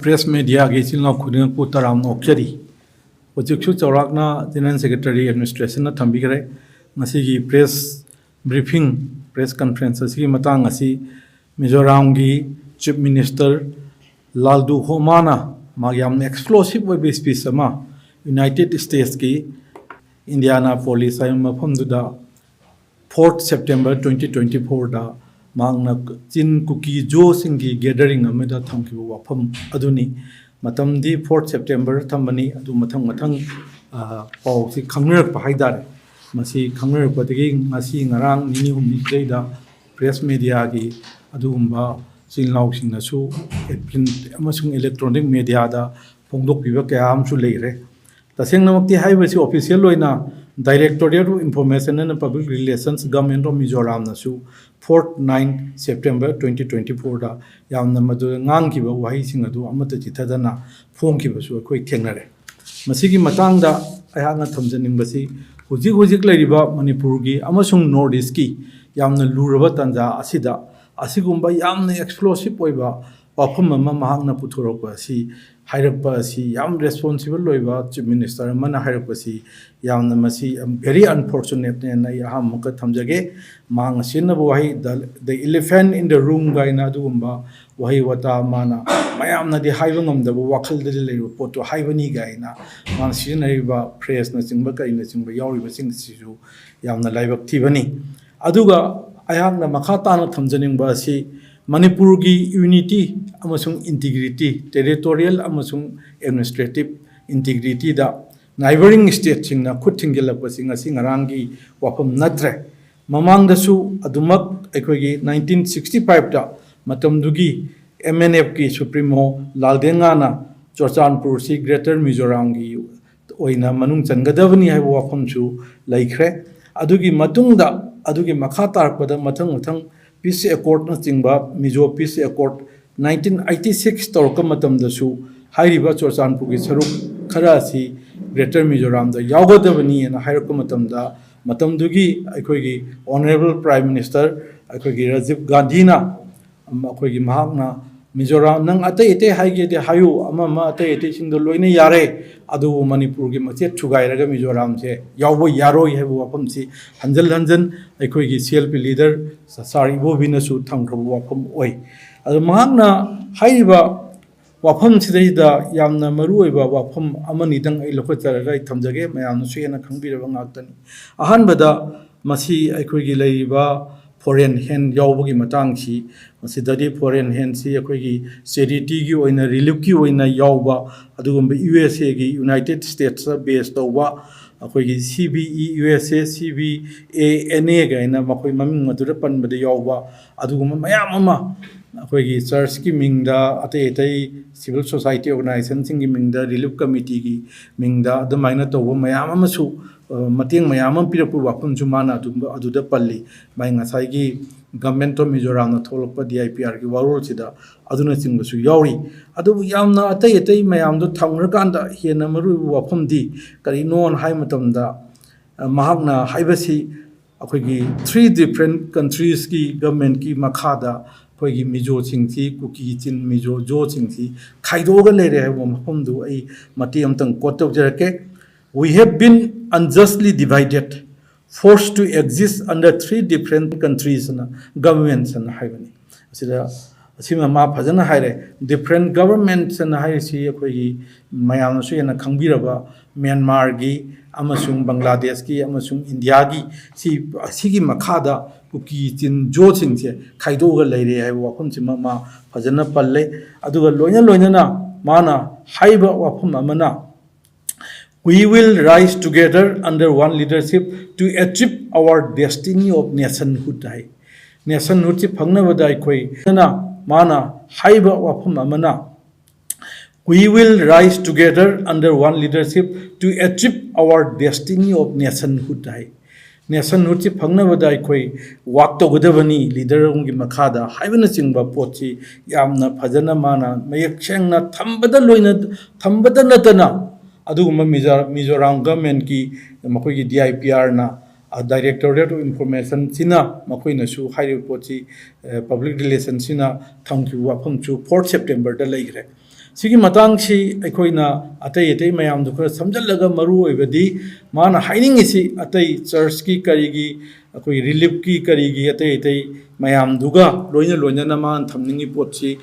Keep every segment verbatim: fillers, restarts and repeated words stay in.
Press ꯃꯦꯗꯤꯌꯥꯒꯤ ꯏꯆꯤꯜ ꯏꯅꯥꯎ ꯈꯨꯗꯤꯡꯃꯛꯄꯨ ꯇꯔꯥꯝꯅ ꯑꯣꯛꯆꯔꯤ꯫ ꯍꯧꯖꯤꯛꯁꯨ ꯆꯥꯎꯔꯥꯛꯅ ꯖꯦꯅꯔꯦꯜ ꯁꯦꯀ꯭ꯔꯦꯇꯔꯤ ꯑꯦꯗꯃꯤꯅꯤꯁꯇ꯭ꯔꯦꯁꯟꯅ ꯊꯝꯕꯤꯈ꯭ꯔꯦ꯫ ꯉꯁꯤꯒꯤ ꯄ꯭ꯔꯦꯁ ꯕ꯭ꯔꯤꯐꯤꯡ, ꯄ꯭ꯔꯦꯁ ꯀꯟꯐ꯭ꯔꯦꯟꯁ ꯑꯁꯤꯒꯤ ꯃꯇꯥꯡ ꯑꯁꯤ ꯃꯤꯖꯣꯔꯥꯝꯒꯤ ꯆꯤꯐ ꯃꯤꯅꯤꯁꯇꯔ ꯂꯥꯜꯗꯨ ꯍꯣꯃꯥꯅ ꯃꯥꯒꯤ ꯌꯥꯝꯅ ꯑꯦꯛꯁꯄ꯭ꯂꯣꯁꯤꯞ ꯑꯣꯏꯕ ꯁ꯭ꯄꯤꯆ ꯑꯃ ꯌꯨꯅꯥꯏꯇꯦꯠ ꯁ꯭ꯇꯦꯠꯁꯀꯤ ꯏꯟꯗꯤꯌꯥꯅꯥꯄꯣꯂꯤꯁ ꯍꯥꯏꯕ ꯃꯐꯝꯗꯨꯗ ꯐꯣꯔꯠ ꯁꯦꯞꯇꯦꯝꯕꯔ ꯇ꯭ꯋꯦꯟꯇꯤ ꯇ꯭ꯋꯦꯟꯇꯤ ꯐꯣꯔꯗ ꯃꯍꯥꯛꯅ ꯆꯤꯟ ꯀꯨꯀꯤ ꯖꯣꯁꯤꯡꯒꯤ ꯒꯦꯗꯔꯤꯡ ꯑꯃꯗ ꯊꯝꯈꯤꯕ ꯋꯥꯐꯝ ꯑꯗꯨꯅꯤ꯫ ꯃꯇꯝꯗꯤ ꯐꯣꯔꯠ ꯁꯦꯞꯇꯦꯝꯕꯔ ꯊꯝꯕꯅꯤ, ꯑꯗꯨ ꯃꯊꯪ ꯃꯊꯪ, ꯑ, ꯄꯥꯎꯁꯤ ꯈꯪꯅꯔꯛꯄ ꯍꯥꯏꯇꯥꯔꯦ꯫ ꯃꯁꯤ ꯈꯪꯅꯔꯛꯄꯗꯒꯤ ꯉꯁꯤ ꯉꯔꯥꯡ ꯅꯤꯅꯤ ꯍꯨꯝꯅꯤꯁꯤꯗꯩꯗ ꯄ꯭ꯔꯦꯁ ꯃꯦꯗꯤꯌꯥꯒꯤ ꯑꯗꯨꯒꯨꯝꯕ ꯏꯆꯤꯜ ꯏꯅꯥꯎꯁꯤꯡꯅꯁꯨ ꯄ꯭ꯔꯤꯟꯠ ꯑꯃꯁꯨꯡ ꯏꯂꯦꯛꯇ꯭ꯔꯣꯅꯤꯛ ꯃꯦꯗꯤꯌꯥꯗ ꯐꯣꯡꯗꯣꯛꯄꯤꯕ ꯀꯌꯥ ꯑꯃꯁꯨ ꯂꯩꯈ꯭ꯔꯦ꯫ ꯇꯁꯦꯡꯅꯃꯛꯇꯤ ꯍꯥꯏꯔꯤꯕꯁꯤ ꯑꯣꯐꯤꯁꯤꯌꯦꯜ ꯑꯣꯏꯅ Directorate of Information and Public Relations, Government of Mizoramꯅꯁꯨ fourth nine September twenty twenty ꯐꯣꯔꯗ ꯌꯥꯝꯅ ꯃꯗꯨꯗ ꯉꯥꯡꯈꯤꯕ ꯋꯥꯍꯩꯁꯤꯡ ꯑꯗꯨ ꯑꯃꯠꯇ ꯆꯤꯠꯊꯗꯅ ꯐꯣꯡꯈꯤꯕꯁꯨ ꯑꯩꯈꯣꯏ ꯊꯦꯡꯅꯔꯦ꯫ ꯃꯁꯤꯒꯤ ꯃꯇꯥꯡꯗ ꯑꯩꯍꯥꯛꯅ ꯊꯝꯖꯅꯤꯡꯕꯁꯤ, ꯍꯧꯖꯤꯛ ꯍꯧꯖꯤꯛ ꯂꯩꯔꯤꯕ ꯃꯅꯤꯄꯨꯔꯒꯤ ꯑꯃꯁꯨꯡ ꯅꯣꯔꯠ ꯏꯁꯀꯤ ꯌꯥꯝꯅ ꯂꯨꯔꯕ ꯇꯥꯟꯖꯥ ꯑꯁꯤꯗ ꯑꯁꯤꯒꯨꯝꯕ ꯌꯥꯝꯅ ꯑꯦꯛꯁꯄ꯭ꯂꯣꯁꯤꯞ ꯑꯣꯏꯕ ꯋꯥꯐꯝ ꯑꯃ ꯃꯍꯥꯛꯅ ꯄꯨꯊꯣꯔꯛꯄ ꯑꯁꯤ, ꯍꯥꯏꯔꯛꯄ ꯑꯁꯤ, ꯌꯥꯝ ꯔꯦꯁꯄꯣꯟꯁꯤꯕꯜ ꯑꯣꯏꯕ ꯆꯤꯐ ꯃꯤꯅꯤꯁꯇꯔ ꯑꯃꯅ ꯍꯥꯏꯔꯛꯄꯁꯤ ꯌꯥꯝꯅ, ꯃꯁꯤ ꯌꯥꯝ very unfortunateꯅꯦꯅ ꯑꯩ ꯑꯍꯥꯟꯕꯃꯛꯇ ꯊꯝꯖꯒꯦ꯫ ꯃꯍꯥꯛꯅ ꯁꯤꯖꯤꯟꯅꯕ ꯋꯥꯍꯩ, "The, the elephant in the room" ꯀꯥꯏꯅ ꯑꯗꯨꯒꯨꯝꯕ ꯋꯥꯍꯩ ꯋꯥꯇꯥ ꯃꯥꯅ ꯃꯌꯥꯝꯅꯗꯤ ꯍꯥꯏꯕ ꯉꯝꯗꯕ ꯋꯥꯈꯜꯗꯗꯤ ꯂꯩꯔꯤꯕ ꯄꯣꯠꯇꯨ ꯍꯥꯏꯕꯅꯤ ꯀꯥꯏꯅ ꯃꯥꯅ ꯁꯤꯖꯤꯟꯅꯔꯤꯕ ꯐ꯭ꯔꯦꯖꯅꯆꯤꯡꯕ ꯀꯔꯤꯅꯆꯤꯡꯕ ꯌꯥꯎꯔꯤꯕꯁꯤꯡꯁꯤꯁꯨ ꯌꯥꯝꯅ ꯂꯥꯏꯕꯛ ꯊꯤꯕꯅꯤ꯫ ꯑꯗꯨꯒ ꯑꯩꯍꯥꯛꯅ ꯃꯈꯥ ꯇꯥꯅ ꯊꯝꯖꯅꯤꯡꯕ ꯑꯁꯤ ꯃꯅꯤꯄꯨꯔꯒꯤ ꯌꯨꯅꯤꯇꯤ ꯑꯃꯁꯨꯡ ꯏꯟꯇꯤꯒ꯭ꯔꯤꯇꯤ, ꯇꯦꯔꯤꯇꯣꯔꯤꯌꯦꯜ ꯑꯃꯁꯨꯡ ꯑꯦꯗꯃꯤꯅꯤꯁꯇ꯭ꯔꯦꯇꯤꯞ ꯏꯟꯇꯤꯒ꯭ꯔꯤꯇꯤꯗ ꯅꯥꯏꯕꯔꯤꯡ ꯁ꯭ꯇꯦꯠꯁꯤꯡꯅ ꯈꯨꯠ ꯊꯤꯡꯖꯤꯜꯂꯛꯄꯁꯤ ꯉꯁꯤ ꯉꯔꯥꯡꯒꯤ ꯋꯥꯐꯝ ꯅꯠꯇ꯭ꯔꯦ꯫ ꯃꯃꯥꯡꯗꯁꯨ ꯑꯗꯨꯃꯛ ꯑꯩꯈꯣꯏꯒꯤ ꯅꯥꯏꯟꯇꯤꯟ ꯁꯤꯛꯁꯇꯤ ꯐꯥꯏꯚꯇ ꯃꯇꯝꯗꯨꯒꯤ ꯑꯦꯝ ꯑꯦꯟ ꯑꯦꯐꯀꯤ ꯁꯨꯄ꯭ꯔꯤꯃꯣ ꯂꯥꯜꯗꯦꯉꯥꯅ ꯆꯨꯔꯆꯥꯟꯄꯨꯔꯁꯤ ꯒ꯭ꯔꯦꯇꯔ ꯃꯤꯖꯣꯔꯥꯝꯒꯤ ꯑꯣꯏꯅ ꯃꯅꯨꯡ ꯆꯟꯒꯗꯕꯅꯤ ꯍꯥꯏꯕ ꯋꯥꯐꯝꯁꯨ ꯂꯩꯈ꯭ꯔꯦ꯫ ꯑꯗꯨꯒꯤ ꯃꯇꯨꯡꯗ, ꯑꯗꯨꯒꯤ ꯃꯈꯥ ꯇꯥꯔꯛꯄꯗ ꯃꯊꯪ ꯃꯊꯪ ꯄꯤꯁ ꯑꯦꯀꯣꯔꯠꯅꯆꯤꯡꯕ, Mizo peace accord nineteen eighty six ꯇꯧꯔꯛꯄ ꯃꯇꯝꯗꯁꯨ ꯍꯥꯏꯔꯤꯕ ꯆꯨꯔꯆꯥꯟꯄꯨꯔꯒꯤ ꯁꯔꯨꯛ ꯈꯔ ꯑꯁꯤ ꯒ꯭ꯔꯦꯇꯔ ꯃꯤꯖꯣꯔꯥꯝꯗ ꯌꯥꯎꯒꯗꯕꯅꯤ ꯍꯥꯏꯅ ꯍꯥꯏꯔꯛꯄ ꯃꯇꯝꯗ, ꯃꯇꯝꯗꯨꯒꯤ ꯑꯩꯈꯣꯏꯒꯤ ꯑꯣꯅꯔꯦꯕꯜ ꯄ꯭ꯔꯥꯏꯝ ꯃꯤꯅꯤꯁꯇꯔ ꯑꯩꯈꯣꯏꯒꯤ ꯔꯥꯖꯤꯕ ꯒꯥꯟꯙꯤꯅ, ꯑꯩꯈꯣꯏꯒꯤ ꯃꯍꯥꯛꯅ ꯃꯤꯖꯣꯔꯥꯝ, ꯅꯪ ꯑꯇꯩ ꯑꯇꯩ ꯍꯥꯏꯒꯦꯗꯤ ꯍꯥꯏꯌꯨ, ꯑꯃ ꯑꯃ ꯑꯇꯩ ꯑꯇꯩꯁꯤꯡꯗꯣ ꯂꯣꯏꯅ ꯌꯥꯔꯦ, ꯑꯗꯨꯕꯨ ꯃꯅꯤꯄꯨꯔꯒꯤ ꯃꯆꯦꯠ ꯊꯨꯒꯥꯏꯔꯒ ꯃꯤꯖꯣꯔꯥꯝꯁꯦ ꯌꯥꯎꯕ ꯌꯥꯔꯣꯏ ꯍꯥꯏꯕ ꯋꯥꯐꯝꯁꯤ ꯍꯟꯖꯤꯟ ꯍꯟꯖꯤꯟ ꯑꯩꯈꯣꯏꯒꯤ C L P leader ꯁꯥꯔ ꯏꯕꯣꯕꯤꯅꯁꯨ ꯊꯝꯈ꯭ꯔꯕ ꯋꯥꯐꯝ ꯑꯣꯏ꯫ ꯑꯗꯣ ꯃꯍꯥꯛꯅ ꯍꯥꯏꯔꯤꯕ ꯋꯥꯐꯝꯁꯤꯗꯩꯗ ꯌꯥꯝꯅ ꯃꯔꯨꯑꯣꯏꯕ ꯋꯥꯐꯝ ꯑꯃꯅꯤꯗꯪ ꯑꯩ ꯂꯧꯈꯠꯆꯔꯒ ꯑꯩ ꯊꯝꯖꯒꯦ, ꯃꯌꯥꯝꯅꯁꯨ ꯍꯦꯟꯅ ꯈꯪꯕꯤꯔꯕ ꯉꯥꯛꯇꯅꯤ꯫ ꯑꯍꯥꯟꯕꯗ, ꯃꯁꯤ ꯑꯩꯈꯣꯏꯒꯤ ꯂꯩꯔꯤꯕ foreign hand ꯌꯥꯎꯕꯒꯤ ꯃꯇꯥꯡꯁꯤ, ꯃꯁꯤꯗꯗꯤ foreign handꯁꯤ ꯑꯩꯈꯣꯏꯒꯤ charityꯒꯤ ꯑꯣꯏꯅ, reliefꯀꯤ ꯑꯣꯏꯅ ꯌꯥꯎꯕ ꯑꯗꯨꯒꯨꯝꯕ U S Aꯒꯤ, United Statesꯇ base ꯇꯧꯕ ꯑꯩꯈꯣꯏꯒꯤ C B E U S A, C B A N A ꯀꯥꯏꯅ ꯃꯈꯣꯏ ꯃꯃꯤꯡ ꯑꯗꯨꯗ ꯄꯟꯕꯗ ꯌꯥꯎꯕ ꯑꯗꯨꯒꯨꯝꯕ ꯃꯌꯥꯝ ꯑꯃ ꯑꯩꯈꯣꯏꯒꯤ churchꯀꯤ ꯃꯤꯡꯗ, ꯑꯇꯩ ꯑꯇꯩ civil society organizationꯁꯤꯡꯒꯤ ꯃꯤꯡꯗ, relief committeeꯒꯤ ꯃꯤꯡꯗ ꯑꯗꯨꯃꯥꯏꯅ ꯇꯧꯕ ꯃꯌꯥꯝ ꯑꯃꯁꯨ, ꯑ, ꯃꯇꯦꯡ ꯃꯌꯥꯝ ꯑꯃ ꯄꯤꯔꯛꯄ ꯋꯥꯐꯝꯁꯨ ꯃꯥꯅ ꯑꯗꯨꯝ ꯑꯗꯨꯗ ꯄꯜꯂꯤ꯫ ꯃꯥꯏ ꯉꯁꯥꯏꯒꯤ Government of Mizoramꯅ ꯊꯣꯛꯂꯛꯄ D I P Rꯒꯤ ꯋꯥꯔꯣꯜꯁꯤꯗ ꯑꯗꯨꯅꯆꯤꯡꯕꯁꯨ ꯌꯥꯎꯔꯤ꯫ ꯑꯗꯨꯕꯨ ꯌꯥꯝꯅ ꯑꯇꯩ ꯑꯇꯩ ꯃꯌꯥꯝꯗꯣ ꯊꯝꯈ꯭ꯔꯀꯥꯟꯗ ꯍꯦꯟꯅ ꯃꯔꯨꯑꯣꯏꯕ ꯋꯥꯐꯝꯗꯤ ꯀꯔꯤꯅꯣꯅ ꯍꯥꯏꯕ ꯃꯇꯝꯗ, ꯑ, ꯃꯍꯥꯛꯅ ꯍꯥꯏꯕꯁꯤ ꯑꯩꯈꯣꯏꯒꯤ three different countriesꯀꯤ governmentꯀꯤ ꯃꯈꯥꯗ ꯑꯩꯈꯣꯏꯒꯤ ꯃꯤꯖꯣꯁꯤꯡꯁꯤ, ꯀꯨꯀꯤ, ꯆꯤꯟ, ꯃꯤꯖꯣ, ꯖꯣꯁꯤꯡꯁꯤ ꯈꯥꯏꯗꯣꯛꯑꯒ ꯂꯩꯔꯦ ꯍꯥꯏꯕ ꯃꯐꯝꯗꯨ ꯑꯩ ꯃꯇꯦꯛ ꯑꯃꯇꯪ quote ꯇꯧꯖꯔꯛꯀꯦ꯫ "We have been unjustly divided, forced to exist under three different countries" ꯑꯅ, governments ꯑꯅ ꯍꯥꯏꯕꯅꯤ꯫ ꯑꯁꯤꯗ, ꯑꯁꯤꯃ ꯃꯥ ꯐꯖꯅ ꯍꯥꯏꯔꯦ꯫ Different governments ꯑꯅ ꯍꯥꯏꯔꯤꯁꯤ ꯑꯩꯈꯣꯏꯒꯤ ꯃꯌꯥꯝꯅꯁꯨ ꯍꯦꯟꯅ ꯈꯪꯕꯤꯔꯕ ꯃ꯭ꯌꯥꯟꯃꯥꯔꯒꯤ ꯑꯃꯁꯨꯡ ꯕꯪꯒ꯭ꯂꯥꯗꯦꯁꯀꯤ ꯑꯃꯁꯨꯡ ꯏꯟꯗꯤꯌꯥꯒꯤ, ꯁꯤ, ꯑꯁꯤꯒꯤ ꯃꯈꯥꯗ ꯀꯨꯀꯤ ꯆꯤꯟ ꯖꯣꯁꯤꯡꯁꯦ ꯈꯥꯏꯗꯣꯛꯑꯒ ꯂꯩꯔꯦ ꯍꯥꯏꯕ ꯋꯥꯐꯝꯁꯤꯃ ꯃꯥ ꯐꯖꯅ ꯄꯜꯂꯦ꯫ ꯑꯗꯨꯒ ꯂꯣꯏꯅ ꯂꯣꯏꯅꯅ ꯃꯥꯅ ꯍꯥꯏꯕ ꯋꯥꯐꯝ ꯑꯃꯅ, "We will rise together under one leadership to achieve our destiny of nationhood" ꯍꯥꯏ꯫ Nationhoodꯁꯤ ꯐꯪꯅꯕꯗ ꯑꯩꯈꯣꯏ, ꯃꯥꯅ ꯍꯥꯏꯕ ꯋꯥꯐꯝ ꯑꯃꯅ, "We will rise together under one leadership to achieve our destiny of nationhood" ꯍꯥꯏ꯫ Nationhoodꯁꯤ ꯐꯪꯅꯕꯗ ꯑꯩꯈꯣꯏ work ꯇꯧꯒꯗꯕꯅꯤ, leader ꯑꯃꯒꯤ ꯃꯈꯥꯗ ꯍꯥꯏꯕꯅꯆꯤꯡꯕ ꯄꯣꯠꯁꯤ ꯌꯥꯝꯅ ꯐꯖꯅ ꯃꯥꯅ ꯃꯌꯦꯛ ꯁꯦꯡꯅ ꯊꯝꯕꯗ ꯂꯣꯏꯅ, ꯊꯝꯕꯗ ꯅꯠꯇꯅ ꯑꯗꯨꯒꯨꯝꯕ ꯃꯤꯖꯣ-, ꯃꯤꯖꯣꯔꯥꯝ governmentꯀꯤ ꯃꯈꯣꯏꯒꯤ D I P Rꯅ Directorate of Information ꯁꯤꯅ ꯃꯈꯣꯏꯅꯁꯨ ꯍꯥꯏꯔꯤꯕ ꯄꯣꯠꯁꯤ ꯄꯕ꯭ꯂꯤꯛ ꯔꯤꯂꯦꯁꯟꯁꯤꯅ ꯊꯝꯈꯤꯕ ꯋꯥꯐꯝꯁꯨ fourth September ꯗ ꯂꯩꯈ꯭ꯔꯦ꯫ ꯁꯤꯒꯤ ꯃꯇꯥꯡꯁꯤ ꯑꯩꯈꯣꯏꯅ ꯑꯇꯩ ꯑꯇꯩ ꯃꯌꯥꯝꯗꯨ ꯈꯔ ꯁꯝꯖꯜꯂꯒ, ꯃꯔꯨ ꯑꯣꯏꯕꯗꯤ ꯃꯥꯅ ꯍꯥꯏꯅꯤꯡꯉꯤꯁꯤ ꯑꯇꯩ ꯆꯔꯆꯀꯤ ꯀꯔꯤꯒꯤ, ꯑꯩꯈꯣꯏ ꯔꯤꯂꯤꯐꯀꯤ ꯀꯔꯤꯒꯤ ꯑꯇꯩ ꯑꯇꯩ ꯃꯌꯥꯝꯗꯨꯒ ꯂꯣꯏꯅ ꯂꯣꯏꯅꯅ ꯃꯥꯅ ꯊꯝꯅꯤꯡꯉꯤ ꯄꯣꯠꯁꯤ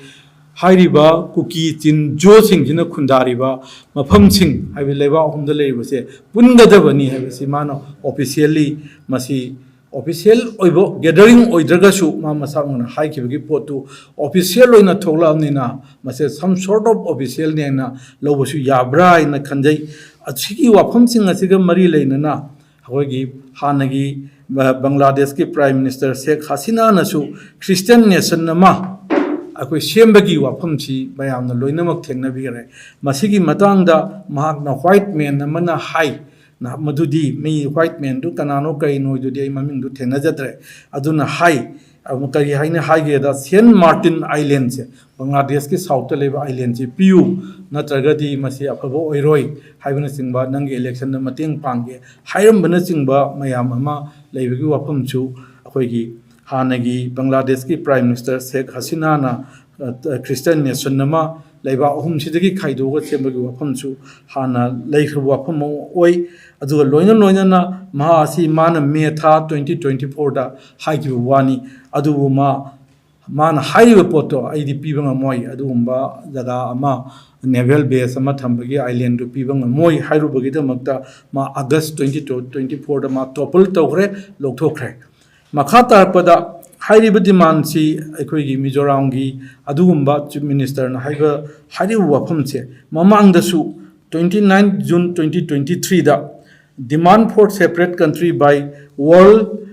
ꯍꯥꯏꯔꯤꯕ ꯀꯨꯀꯤ ꯆꯤꯟ ꯖꯣꯁꯤꯡꯁꯤꯅ ꯈꯨꯟꯗꯥꯔꯤꯕ ꯃꯐꯝꯁꯤꯡ, ꯍꯥꯏꯕꯗꯤ ꯂꯩꯕꯥꯛ ꯑꯍꯨꯝꯗ ꯂꯩꯔꯤꯕꯁꯦ, ꯄꯨꯟꯒꯗꯕꯅꯤ ꯍꯥꯏꯕꯁꯤ ꯃꯥꯅ officially, ꯃꯁꯤ official ꯑꯣꯏꯕ gathering ꯑꯣꯏꯗ꯭ꯔꯒꯁꯨ ꯃꯥ ꯃꯁꯥꯃꯛꯅ ꯍꯥꯏꯈꯤꯕꯒꯤ ꯄꯣꯠꯇꯨ official ꯑꯣꯏꯅ ꯊꯣꯛꯂꯛꯑꯕꯅꯤꯅ ꯃꯁꯦ some sort of official ꯅꯦꯅ ꯂꯧꯕꯁꯨ ꯌꯥꯕ꯭ꯔꯥ ꯍꯥꯏꯅ ꯈꯟꯖꯩ꯫ ꯑꯁꯤꯒꯤ ꯋꯥꯐꯝꯁꯤꯡ ꯑꯁꯤꯒ ꯃꯔꯤ ꯂꯩꯅꯅ ꯑꯩꯈꯣꯏꯒꯤ ꯍꯥꯟꯅꯒꯤ ꯕ-, ꯕꯪꯒ꯭ꯂꯥꯗꯦꯁꯀꯤ Prime Minister ꯁꯦꯈ ꯍꯁꯤꯅꯥꯅꯁꯨ Christian nation ꯑꯃ ꯑꯩꯈꯣꯏ ꯁꯦꯝꯕꯒꯤ ꯋꯥꯐꯝꯁꯤ ꯃꯌꯥꯝꯅ ꯂꯣꯏꯅꯃꯛ ꯊꯦꯡꯅꯕꯤꯈ꯭ꯔꯦ꯫ ꯃꯁꯤꯒꯤ ꯃꯇꯥꯡꯗ ꯃꯍꯥꯛꯅ white man ꯑꯃꯅ ꯍꯥꯏ, ꯅ-, ꯃꯗꯨꯗꯤ ꯃꯤ white man ꯗꯨ ꯀꯅꯥꯅꯣ ꯀꯔꯤꯅꯣ ꯍꯥꯏꯗꯨꯗꯤ ꯑꯩ ꯃꯃꯤꯡꯗꯨ ꯊꯦꯡꯅꯖꯗ꯭ꯔꯦ꯫ ꯑꯗꯨꯅ ꯍꯥꯏ, ꯑꯃꯨꯛ ꯀꯔꯤ ꯍꯥꯏꯅ ꯍꯥꯏꯒꯦꯗ, Saint Martin Island ꯁꯦ, ꯕꯪꯒ꯭ꯂꯥꯗꯦꯁꯀꯤ south ꯇ ꯂꯩꯕ island ꯁꯦ ꯄꯤꯌꯨ, ꯅꯠꯇ꯭ꯔꯒꯗꯤ ꯃꯁꯤ ꯑꯐꯕ ꯑꯣꯏꯔꯣꯏ ꯍꯥꯏꯕꯅꯆꯤꯡꯕ, ꯅꯪꯒꯤ election ꯗ ꯃꯇꯦꯡ ꯄꯥꯡꯒꯦ ꯍꯥꯏꯔꯝꯕꯅꯆꯤꯡꯕ ꯃꯌꯥꯝ ꯑꯃ ꯂꯩꯕꯒꯤ ꯋꯥꯐꯝꯁꯨ ꯑꯩꯈꯣꯏꯒꯤ ꯍꯥꯟꯅꯒꯤ ꯕꯪꯒ꯭ꯂꯥꯗꯦꯁꯀꯤ Prime Minister ꯁꯦꯈ ꯍꯁꯤꯅꯥꯅ, ꯑ, Christian nation ꯑꯃ ꯂꯩꯕꯥꯛ ꯑꯍꯨꯝꯁꯤꯗꯒꯤ ꯈꯥꯏꯗꯣꯛꯑꯒ ꯁꯦꯝꯕꯒꯤ ꯋꯥꯐꯝꯁꯨ ꯍꯥꯟꯅ ꯂꯩꯈ꯭ꯔꯕ ꯋꯥꯐꯝ ꯑꯃ ꯑꯣꯏ꯫ ꯑꯗꯨꯒ ꯂꯣꯏꯅ ꯂꯣꯏꯅꯅ ꯃꯍꯥꯛ ꯑꯁꯤ ꯃꯥꯅ ꯃꯦ ꯊꯥ twenty twenty four ꯗ ꯍꯥꯏꯈꯤꯕ ꯋꯥꯅꯤ꯫ ꯑꯗꯨꯕꯨ ꯃꯥ, ꯃꯥꯅ ꯍꯥꯏꯔꯤꯕ ꯄꯣꯠꯇꯣ ꯑꯩꯗꯤ ꯄꯤꯕ ꯉꯝꯃꯣꯏ, ꯑꯗꯨꯒꯨꯝꯕ ꯖꯒꯥ ꯑꯃ, naval base ꯑꯃ ꯊꯝꯕꯒꯤ island ꯗꯨ ꯄꯤꯕ ꯉꯝꯃꯣꯏ ꯍꯥꯏꯔꯨꯕꯒꯤꯗꯃꯛꯇ ꯃꯥ August twenty twenty four ꯗ ꯃꯥ topple ꯇꯧꯈ꯭ꯔꯦ, ꯂꯧꯊꯣꯛꯈ꯭ꯔꯦ꯫ ꯃꯈꯥ ꯇꯥꯔꯛꯄꯗ ꯍꯥꯏꯔꯤꯕ demand ꯁꯤ ꯑꯩꯈꯣꯏꯒꯤ ꯃꯤꯖꯣꯔꯥꯝꯒꯤ ꯑꯗꯨꯒꯨꯝꯕ Chief Minister ꯅ ꯍꯥꯏꯕ, ꯍꯥꯏꯔꯤꯕ ꯋꯥꯐꯝꯁꯦ ꯃꯃꯥꯡꯗꯁꯨ twenty nine June twenty twenty three the demand for separate country by World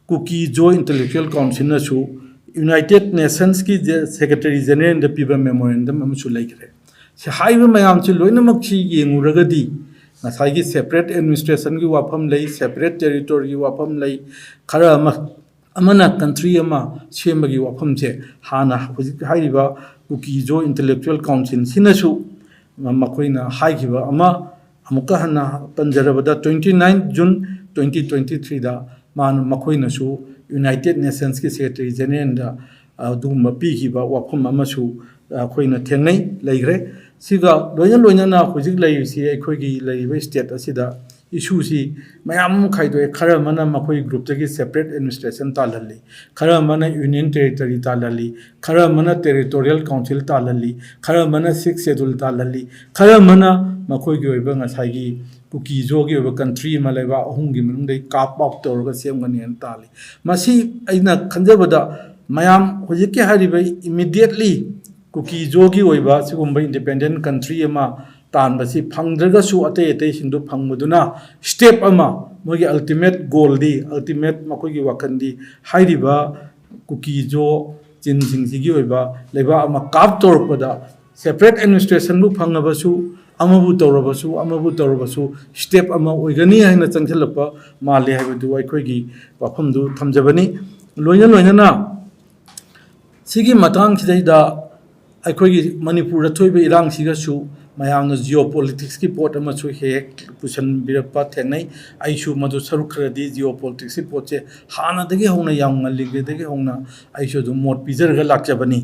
Kuki Zo Intellectual Council ꯅꯁꯨ United Nations ꯀꯤ ꯖꯦ-, Secretary General ꯗ ꯄꯤꯕ memorandum ꯑꯃꯁꯨ ꯂꯩꯈ꯭ꯔꯦ꯫ ꯁꯤ ꯍꯥꯏꯔꯤꯕ ꯃꯌꯥꯝꯁꯤ ꯂꯣꯏꯅꯃꯛꯁꯤ ꯌꯦꯡꯉꯨꯔꯒꯗꯤ ꯉꯁꯥꯏꯒꯤ separate administration ꯒꯤ ꯋꯥꯐꯝ ꯂꯩ, separate territory ꯒꯤ ꯋꯥꯐꯝ ꯂꯩ, ꯈꯔ ꯑꯃ, ꯑꯃꯅ country ꯑꯃ ꯁꯦꯝꯕꯒꯤ ꯋꯥꯐꯝꯁꯦ ꯍꯥꯟꯅ ꯍꯧꯖꯤꯛ ꯍꯥꯏꯔꯤꯕ ꯀꯨꯀꯤ ꯖꯣ Intellectual Council ꯁꯤꯅꯁꯨ ꯃꯈꯣꯏꯅ ꯍꯥꯏꯈꯤꯕ ꯑꯃ, ꯑꯃꯨꯛꯀ ꯍꯟꯅ ꯄꯟꯖꯔꯕꯗ twenty nine June twenty twenty ꯊ꯭ꯔꯤꯗ ꯃꯥꯅ, ꯃꯈꯣꯏꯅꯁꯨ ꯌꯨꯅꯥꯏꯇꯦꯠ ꯅꯦꯁꯟꯁꯀꯤ ꯁꯦꯀ꯭ꯔꯦꯇꯔꯤ ꯖꯦꯅꯔꯦꯜꯗ ꯑꯗꯨꯒꯨꯝꯕ ꯄꯤꯈꯤꯕ ꯋꯥꯐꯝ ꯑꯃꯁꯨ ꯑꯩꯈꯣꯏꯅ ꯊꯦꯡꯅꯩ, ꯂꯩꯈ꯭ꯔꯦ꯫ ꯁꯤꯒ ꯂꯣꯏꯅ ꯂꯣꯏꯅꯅ ꯍꯧꯖꯤꯛ ꯂꯩꯔꯤꯁꯤ, ꯑꯩꯈꯣꯏꯒꯤ ꯂꯩꯔꯤꯕ ꯁ꯭ꯇꯦꯠ ꯑꯁꯤꯗ ꯏꯁꯨꯁꯤ ꯃꯌꯥꯝ ꯑꯃ ꯈꯥꯏꯗꯣꯛꯑꯦ꯫ ꯈꯔ ꯑꯃꯅ ꯃꯈꯣꯏ ꯒ꯭ꯔꯨꯞꯇꯒꯤ ꯁꯦꯄꯔꯦꯠ ꯑꯦꯗꯃꯤꯅꯤꯁꯇ꯭ꯔꯦꯁꯟ ꯇꯥꯜꯍꯜꯂꯤ, ꯈꯔ ꯑꯃꯅ ꯌꯨꯅꯤꯌꯟ ꯇꯦꯔꯤꯇꯣꯔꯤ ꯇꯥꯜꯍꯜꯂꯤ, ꯈꯔ ꯑꯃꯅ ꯇꯦꯔꯤꯇꯣꯔꯤꯌꯦꯜ ꯀꯥꯎꯟꯁꯤꯜ ꯇꯥꯜꯍꯜꯂꯤ, ꯈꯔ ꯑꯃꯅ ꯁꯤꯛꯁ ꯁꯦꯗꯨꯜ ꯇꯥꯜꯍꯜꯂꯤ, ꯈꯔ ꯑꯃꯅ ꯃꯈꯣꯏꯒꯤ ꯑꯣꯏꯕ ꯉꯁꯥꯏꯒꯤ ꯀꯨꯀꯤꯖꯣꯒꯤ ꯑꯣꯏꯕ ꯀꯟꯇ꯭ꯔꯤ ꯑꯃ, ꯂꯩꯕꯥꯛ ꯑꯍꯨꯝꯒꯤ ꯃꯅꯨꯡꯗꯒꯤ ꯀꯥꯞ ꯑꯥꯎꯠ ꯇꯧꯔꯒ ꯁꯦꯝꯒꯅꯤ ꯍꯥꯏꯅ ꯇꯥꯜꯂꯤ꯫ ꯃꯁꯤ ꯑꯩꯅ ꯈꯟꯖꯕꯗ ꯃꯌꯥꯝ ꯍꯧꯖꯤꯛꯀꯤ ꯍꯥꯏꯔꯤꯕ ꯏꯃꯤꯗꯤꯌꯦꯠꯂꯤ ꯀꯨꯀꯤꯖꯣꯒꯤ ꯑꯣꯏꯕ ꯁꯤꯒꯨꯝꯕ ꯏꯟꯗꯤꯄꯦꯟꯗꯦꯟ ꯀꯟꯇ꯭ꯔꯤ ꯑꯃ ꯇꯥꯟꯕꯁꯤ ꯐꯪꯗ꯭ꯔꯒꯁꯨ, ꯑꯇꯩ ꯑꯇꯩꯁꯤꯡꯗꯨ ꯐꯪꯕꯗꯨꯅ ꯁ꯭ꯇꯦꯞ ꯑꯃ, ꯃꯣꯏꯒꯤ ꯑꯜꯇꯤꯃꯦꯠ ꯒꯣꯜꯗꯤ, ꯑꯜꯇꯤꯃꯦꯠ ꯃꯈꯣꯏꯒꯤ ꯋꯥꯈꯜꯗꯤ ꯍꯥꯏꯔꯤꯕ ꯀꯨꯀꯤꯖꯣ ꯆꯤꯟꯁꯤꯡꯁꯤꯒꯤ ꯑꯣꯏꯕ ꯂꯩꯕꯥꯛ ꯑꯃ ꯀꯥꯞ ꯇꯧꯔꯛꯄꯗ, ꯁꯦꯄꯔꯦꯠ ꯑꯦꯗꯃꯤꯅꯤꯁꯇ꯭ꯔꯦꯁꯟꯕꯨ ꯐꯪꯉꯕꯁꯨ, ꯑꯃꯕꯨ ꯇꯧꯔꯕꯁꯨ, ꯑꯃꯕꯨ ꯇꯧꯔꯕꯁꯨ, ꯁ꯭ꯇꯦꯞ ꯑꯃ ꯑꯣꯏꯒꯅꯤ ꯍꯥꯏꯅ ꯆꯪꯁꯤꯜꯂꯛꯄ ꯃꯥꯜꯂꯤ ꯍꯥꯏꯕꯗꯨ ꯑꯩꯈꯣꯏꯒꯤ ꯋꯥꯐꯝꯗꯨ ꯊꯝꯖꯕꯅꯤ꯫ ꯂꯣꯏꯅ ꯂꯣꯏꯅꯅ ꯁꯤꯒꯤ ꯃꯇꯥꯡꯁꯤꯗꯩꯗ ꯑꯩꯈꯣꯏꯒꯤ ꯃꯅꯤꯄꯨꯔꯗ ꯊꯣꯛꯏꯕ ꯏꯔꯥꯡꯁꯤꯒꯁꯨ ꯃꯌꯥꯝꯅ ꯖꯤꯑꯣ ꯄꯣꯂꯤꯇꯤꯛꯁꯀꯤ ꯄꯣꯠ ꯑꯃꯁꯨ ꯍꯦꯛ ꯍꯦꯛ ꯄꯨꯁꯤꯟꯕꯤꯔꯛꯄ ꯊꯦꯡꯅꯩ꯫ ꯑꯩꯁꯨ ꯃꯗꯨ ꯁꯔꯨꯛ ꯈꯔꯗꯤ ꯖꯤꯑꯣ ꯄꯣꯂꯤꯇꯤꯛꯁꯀꯤ ꯄꯣꯠꯁꯦ ꯍꯥꯟꯅꯗꯒꯤ ꯍꯧꯅ, ꯌꯥꯝ ꯉꯜꯂꯤꯉꯩꯗꯒꯤ ꯍꯧꯅ ꯑꯩꯁꯨ ꯑꯗꯨꯝ ꯃꯣꯠ ꯄꯤꯖꯔꯒ ꯂꯥꯛꯆꯕꯅꯤ꯫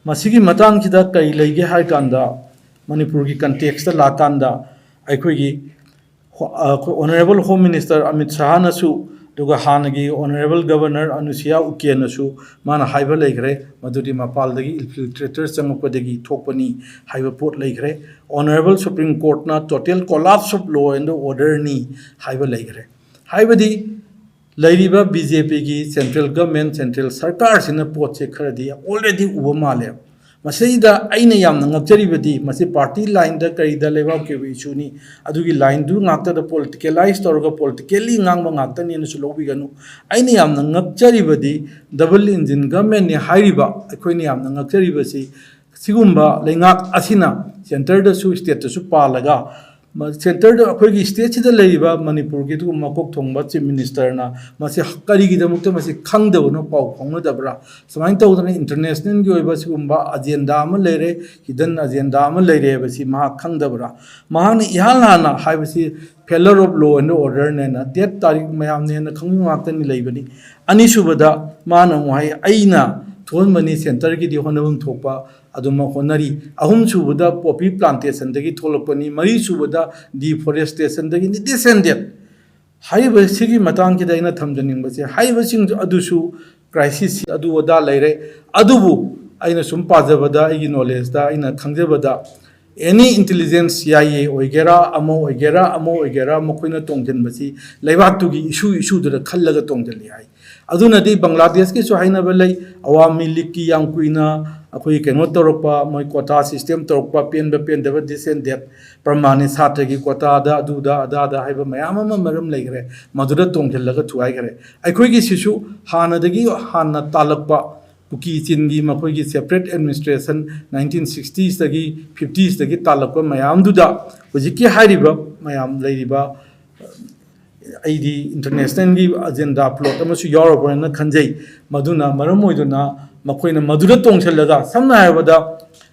ꯃꯁꯤꯒꯤ ꯃꯇꯥꯡꯁꯤꯗ ꯀꯔꯤ ꯂꯩꯒꯦ ꯍꯥꯏ ꯀꯥꯟꯗ, ꯃꯅꯤꯄꯨꯔꯒꯤ ꯀꯟꯇꯦꯛꯁꯇ ꯂꯥꯛꯀꯥꯟꯗ, ꯑꯩꯈꯣꯏꯒꯤ ꯍꯣ-, ꯑ, ꯑꯩꯈꯣꯏ ꯑꯣꯅꯔꯦꯕꯜ ꯍꯣꯝ ꯃꯤꯅꯤꯁꯇꯔ ꯑꯃꯤꯠ ꯁꯥꯍꯅꯁꯨ, ꯑꯗꯨꯒ ꯍꯥꯟꯅꯒꯤ ꯑꯣꯅꯔꯦꯕꯜ ꯒꯕꯔꯅꯔ ꯑꯅꯨꯁꯤꯌꯥ ꯎꯀꯦꯅꯁꯨ ꯃꯥꯅ ꯍꯥꯏꯕ ꯂꯩꯈ꯭ꯔꯦ, ꯃꯗꯨꯗꯤ ꯃꯄꯥꯟꯗꯒꯤ ꯏꯟꯐꯤꯜꯇ꯭ꯔꯦꯇꯔ ꯆꯪꯉꯛꯄꯗꯒꯤ ꯊꯣꯛꯄꯅꯤ ꯍꯥꯏꯕ ꯄꯣꯠ ꯂꯩꯈ꯭ꯔꯦ꯫ ꯑꯣꯅꯔꯦꯕꯜ ꯁꯨꯄ꯭ꯔꯤꯝ ꯀꯣꯔꯠꯅ total collapse of law and orderꯅꯤ ꯍꯥꯏꯕ ꯂꯩꯈ꯭ꯔꯦ꯫ ꯍꯥꯏꯕꯗꯤ ꯂꯩꯔꯤꯕ ꯕꯤ ꯖꯦ ꯄꯤꯒꯤ ꯁꯦꯟꯇ꯭ꯔꯦꯜ ꯒꯚꯔꯟꯃꯦꯟ, ꯁꯦꯟꯇ꯭ꯔꯦꯜ ꯁꯔꯀꯥꯔꯁꯤꯅ ꯄꯣꯠꯁꯦ ꯈꯔꯗꯤ already ꯎꯕ ꯃꯥꯜꯂꯦ꯫ ꯃꯁꯤꯗ ꯑꯩꯅ ꯌꯥꯝꯅ ꯉꯛꯆꯔꯤꯕꯗꯤ, ꯃꯁꯤ ꯄꯥꯔꯇꯤ ꯂꯥꯏꯟꯗ ꯀꯔꯤꯗ ꯂꯩꯕꯥꯛꯀꯤ ꯑꯣꯏꯕ ꯏꯁꯨꯅꯤ, ꯑꯗꯨꯒꯤ ꯂꯥꯏꯟꯗꯨ ꯉꯥꯛꯇꯗ ꯄꯣꯂꯤꯇꯤꯀꯦꯂꯥꯏꯁ ꯇꯧꯔꯒ ꯄꯣꯂꯤꯇꯤꯀꯦꯜꯂꯤ ꯉꯥꯡꯕ ꯉꯥꯛꯇꯅꯦꯅꯁꯨ ꯂꯧꯕꯤꯒꯅꯨ꯫ ꯑꯩꯅ ꯌꯥꯝꯅ ꯉꯛꯆꯔꯤꯕꯗꯤ ꯗꯕꯜ ꯏꯟꯖꯤꯟ ꯒꯚꯔꯟꯃꯦꯟꯅꯤ ꯍꯥꯏꯔꯤꯕ ꯑꯩꯈꯣꯏꯅ ꯌꯥꯝꯅ ꯉꯛꯆꯔꯤꯕꯁꯤ, ꯁꯤꯒꯨꯝꯕ ꯂꯩꯉꯥꯛ ꯑꯁꯤꯅ ꯁꯦꯟꯇꯔꯗꯁꯨ ꯁ꯭ꯇꯦꯠꯇꯁꯨ ꯄꯥꯜꯂꯒ ꯁꯦꯟꯇꯔꯗ ꯑꯩꯈꯣꯏꯒꯤ ꯁ꯭ꯇꯦꯠꯁꯤꯗ ꯂꯩꯔꯤꯕ ꯃꯅꯤꯄꯨꯔꯒꯤ ꯑꯗꯨꯒꯨꯝꯕ ꯃꯀꯣꯛ ꯊꯣꯡꯕ ꯆꯤꯐ ꯃꯤꯅꯤꯁꯇꯔꯅ ꯃꯁꯤ ꯀꯔꯤꯒꯤꯗꯃꯛꯇ ꯃꯁꯤ ꯈꯪꯗꯕꯅꯣ, ꯄꯥꯎ ꯐꯥꯎꯅꯗꯕ꯭ꯔꯥ? ꯁꯨꯃꯥꯏꯅ ꯇꯧꯗꯅ ꯏꯟꯇꯔꯅꯦꯁꯅꯦꯜꯒꯤ ꯑꯣꯏꯕ ꯁꯤꯒꯨꯝꯕ ꯑꯖꯦꯟꯗꯥ ꯑꯃ ꯂꯩꯔꯦ, ꯍꯤꯗꯟ ꯑꯖꯦꯟꯗꯥ ꯑꯃ ꯂꯩꯔꯦ ꯍꯥꯏꯕꯁꯤ ꯃꯍꯥꯛ ꯈꯪꯗꯕ꯭ꯔꯥ? ꯃꯍꯥꯛꯅ ꯏꯍꯥꯟ ꯍꯥꯟꯅ ꯍꯥꯏꯕꯁꯤ ꯐꯦꯂꯔ ꯑꯣꯐ ꯂꯣ ꯑꯦꯟ ꯑꯣꯔꯗꯔꯅꯦꯅ ꯗꯦꯠ ꯇꯥꯔꯤꯛ ꯃꯌꯥꯝꯅ ꯍꯦꯟꯅ ꯈꯪꯕ ꯉꯥꯛꯇꯅꯤ ꯂꯩꯕꯅꯤ꯫ ꯑꯅꯤꯁꯨꯕꯗ ꯃꯥꯅ ꯑꯃꯨꯛ ꯍꯥꯏ, "ꯑꯩꯅ ꯊꯣꯛꯍꯟꯕꯅꯤ ꯁꯦꯟꯇꯔꯒꯤꯗꯤ ꯍꯣꯠꯅꯐꯝ ꯊꯣꯛꯄ ꯑꯗꯨꯃꯛ ꯍꯣꯠꯅꯔꯤ"꯫ ꯑꯍꯨꯝꯁꯨꯕꯗ ꯄꯣꯄꯤ ꯄ꯭ꯂꯥꯟꯇꯦꯁꯟꯗꯒꯤ ꯊꯣꯛꯂꯛꯄꯅꯤ꯫ ꯃꯔꯤꯁꯨꯕꯗ ꯗꯤꯐꯣꯔꯦꯁꯇꯦꯁꯟꯗꯒꯤꯅꯤ꯫ This and that꯫ ꯍꯥꯏꯔꯤꯕꯁꯤꯒꯤ ꯃꯇꯥꯡꯁꯤꯗ ꯑꯩꯅ ꯊꯝꯖꯅꯤꯡꯕꯁꯦ, ꯍꯥꯏꯔꯤꯕꯁꯤꯡ ꯑꯗꯨꯁꯨ ꯀ꯭ꯔꯥꯏꯁꯤꯁ ꯑꯗꯨ ꯑꯗꯥ ꯂꯩꯔꯦ꯫ ꯑꯗꯨꯕꯨ ꯑꯩꯅ ꯁꯨꯝ ꯄꯥꯖꯕꯗ, ꯑꯩꯒꯤ ꯅꯣꯂꯦꯖꯇ ꯑꯩꯅ ꯈꯪꯖꯕꯗ, ꯑꯦꯅꯤ ꯏꯟꯇꯦꯂꯤꯖꯦꯟꯁ, ꯁꯤ ꯑꯥꯏ ꯑꯦ ꯑꯣꯏꯒꯦꯔꯥ, ꯑꯃ ꯑꯣꯏꯒꯦꯔꯥ, ꯑꯃ ꯑꯣꯏꯒꯦꯔꯥ, ꯃꯈꯣꯏꯅ ꯇꯣꯡꯁꯤꯟꯕꯁꯤ ꯂꯩꯕꯥꯛꯇꯨꯒꯤ ꯏꯁꯨ ꯏꯁꯨꯗꯨꯗ ꯈꯜꯂꯒ ꯇꯣꯡꯁꯤꯜꯂꯤ ꯍꯥꯏ꯫ ꯑꯗꯨꯅꯗꯤ ꯕꯪꯒ꯭ꯂꯥꯗꯦꯁꯀꯤꯁꯨ ꯍꯥꯏꯅꯕ ꯂꯩ, ꯑꯋꯥꯃꯤ ꯂꯤꯒꯀꯤ ꯌꯥꯝ ꯀꯨꯏꯅ ꯑꯩꯈꯣꯏ ꯀꯩꯅꯣ ꯇꯧꯔꯛꯄ, ꯃꯣꯏ ꯀꯣꯇꯥ ꯁꯤꯁꯇꯦꯝ ꯇꯧꯔꯛꯄ, ꯄꯦꯟꯕ ꯄꯦꯟꯗꯕ, this and that, ꯄ꯭ꯔꯃꯥꯅꯤ ꯁꯥꯇ꯭ꯔꯒꯤ ꯀꯣꯇꯥꯗ, ꯑꯗꯨꯗ ꯑꯗꯥꯗ ꯍꯥꯏꯕ ꯃꯌꯥꯝ ꯑꯃ ꯃꯔꯝ ꯂꯩꯈ꯭ꯔꯦ, ꯃꯗꯨꯗ ꯇꯣꯡꯁꯤꯜꯂꯒ ꯊꯨꯒꯥꯏꯈ꯭ꯔꯦ꯫ ꯑꯩꯈꯣꯏꯒꯤꯁꯤꯁꯨ ꯍꯥꯟꯅꯗꯒꯤ ꯍꯥꯟꯅ ꯇꯥꯜꯂꯛꯄ ꯀꯨꯀꯤ ꯆꯤꯟꯒꯤ ꯃꯈꯣꯏꯒꯤ ꯁꯦꯄꯔꯦꯠ ꯑꯦꯗꯃꯤꯅꯤꯁꯇ꯭ꯔꯦꯁꯟ ꯅꯥꯏꯟꯇꯤꯟ ꯁꯤꯛꯁꯇꯤꯁꯇꯒꯤ ꯐꯤꯐꯇꯤꯁꯇꯒꯤ ꯇꯥꯜꯂꯛꯄ ꯃꯌꯥꯝꯗꯨꯗ ꯍꯧꯖꯤꯛꯀꯤ ꯍꯥꯏꯔꯤꯕ ꯃꯌꯥꯝ ꯂꯩꯔꯤꯕ, ꯑꯩꯗꯤ ꯏꯟꯇꯔꯅꯦꯁꯅꯦꯜꯒꯤ ꯑꯖꯦꯟꯗꯥ ꯄ꯭ꯂꯣꯠ ꯑꯃꯁꯨ ꯌꯥꯎꯔꯕ꯭ꯔꯅ ꯈꯟꯖꯩ꯫ ꯃꯗꯨꯅ ꯃꯔꯝ ꯑꯣꯏꯗꯨꯅ ꯃꯈꯣꯏꯅ ꯃꯗꯨꯗ ꯇꯣꯡꯁꯤꯜꯂꯒ, ꯁꯝꯅ ꯍꯥꯏꯔꯕꯗ,